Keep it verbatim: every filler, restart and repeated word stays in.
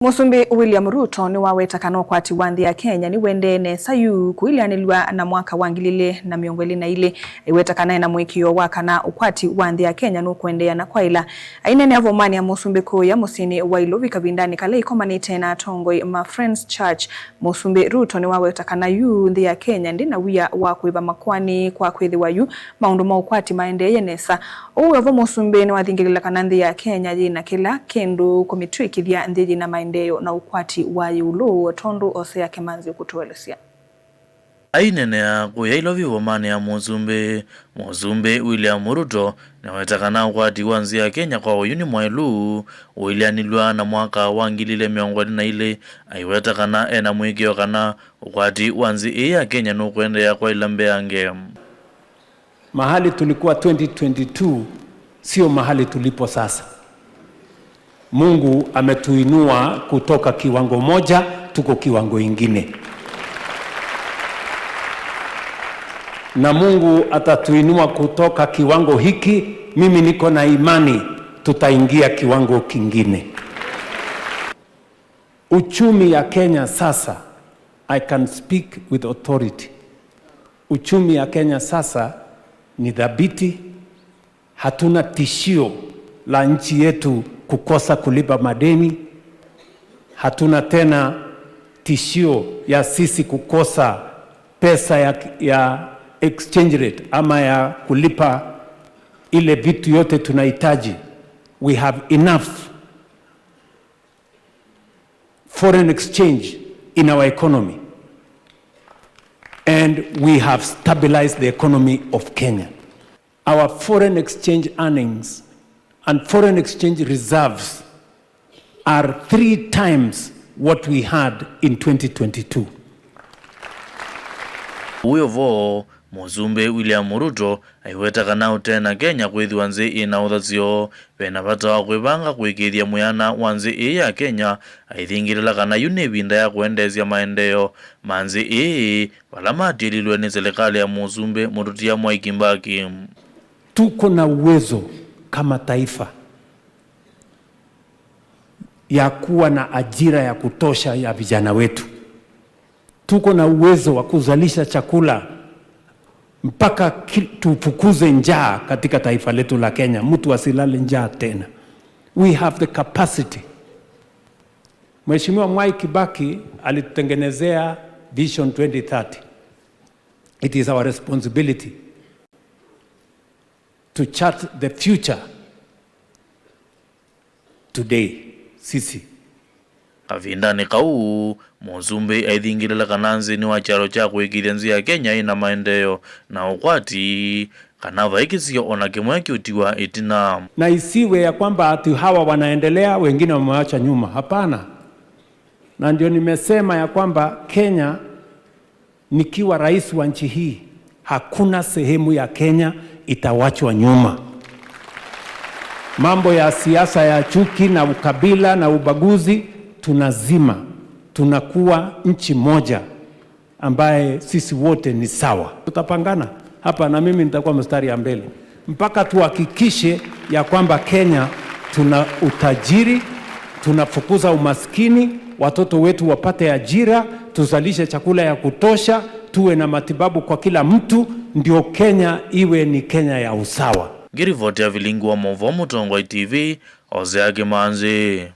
Mũsumbĩ William Ruto nĩwaweta kana ũkwati wa nthĩ ya Kenya nĩũendee nesa yu kũileanĩlw'a na mwaka wa ngili ilĩ na mĩongo ĩlĩ na ilĩ. Aiweta kana ena mũĩkĩĩo wa kana ũkwati wa nthĩ ya Kenya nũkũendeea na kwaĩla. Aineenea vomanĩ ya Mũsumbĩ kũũya mũsyĩnĩ wa Ilovi kavindanĩ kala ikomanĩte na atongoi ma Friends Church, Mũsumbĩ Ruto nĩwaweta kana yu nthĩ ya Kenya ndĩ na wia wa kũĩva makoani kwa kwĩthĩwa yu maũndũ ma ũkwati maendeeye nesa. Ũu wĩ o vo, Mũsumbĩ nĩwathingĩlĩla kana nthĩ ya Kenya yĩ na kĩla kĩndũ kũmĩtw'ĩkĩthya nthĩ yĩ na maendeeo na ũkwati wa ĩũlũ, o tondũ ose yake manzĩ ũkũtũelesya. Aineenea kũya Ilovi vomanĩ ya Mũsumbĩ, Mũsumbĩ William Ruto nĩweta kana ũkwati wa nzĩ ya Kenya kwa oyu nĩ mwaĩlu ũileanĩlw'a na mwaka wa ngili ilĩ mĩongo ĩlĩ na ilĩ. Aiweta kana ena mũĩkĩĩo kana ũkwati wa nzĩ ĩĩ ya Kenya nũkũendeea kwaĩla mbeange. Mahali tulikuwa twenty twenty-two sio mahali tulipo sasa. Mungu ametuinua kutoka kiwango moja, tuko kiwango ingine. Na Mungu atatuinua kutoka kiwango hiki, mimi niko na imani tutaingia kiwango kingine. Uchumi ya Kenya sasa, I can speak with authority. Uchumi ya Kenya sasa ni dhabiti. Hatuna tishio la nchi yetu kukosa kulipa madeni. Hatuna tena tishio ya sisi kukosa pesa ya, ya exchange rate ama ya kulipa ile vitu yote tunahitaji. We have enough foreign exchange in our economy, and we have stabilized the economy of Kenya. Our foreign exchange earnings and foreign exchange reserves are three times what we had in twenty twenty-two. Ũu wĩ o vo, Mũsumbĩ William Ruto aiweta kana ũtee na Kenya kwĩthĩwa nzĩ ĩ na ũthasyo, ve na vata wa kwĩvanga kũĩkĩĩthya mwĩana wa nzĩ ĩĩ ya Kenya, aithingĩlĩla kana yu nĩ ĩvinda ya kũendeesya maendeeo ma nzĩ ĩĩ, vala matĩlilwe nĩ silikalĩ ya Mũsumbĩ Mũtũtia Mwai Kibaki. Tuko na uwezo kama taifa ya kuwa na ajira ya kutosha ya vijana wetu. Tuko na uwezo wa kuzalisha chakula mpaka ki-, tufukuze njaa katika taifa letu la Kenya, mtu asilale njaa tena. We have the capacity. Mheshimiwa Mwai Kibaki alitutengenezea Vision twenty thirty. It is our responsibility to chart the future today. Sisi Kavindanĩ kau, Mũsumbĩ aithingĩlĩla kana nthĩnĩ wa kyalo kya kũĩkĩĩthya nzĩ ya Kenya ĩna maendeeo na ũkwati, kana vai kĩsio o na kĩmwe kĩũtiwa ĩtina. Na isiwe ya kwamba ati hawa wanaendelea, wengine wamewachwa nyuma. Hapana. Na ndio nimesema ya kwamba Kenya Nikiwa rais wa nchi hii, hakuna sehemu ya Kenya itawachwa nyuma. Mambo ya siasa ya chuki na ukabila na ubaguzi, tunazima. Tunakuwa nchi moja ambaye sisi wote ni sawa. Tutapangana hapa na mimi nitakuwa mstari ya mbele. Mpaka tuhakikishe ya kwamba Kenya tuna utajiri, tunafukuza umaskini, watoto wetu wapate ajira, tuzalishe chakula ya kutosha, tuwe na matibabu kwa kila mtu, ndio Kenya iwe ni Kenya ya usawa. Ngĩrivoti ya vilingi wa maũvoo Mũtongoi T V, Hosea Kĩmanzi.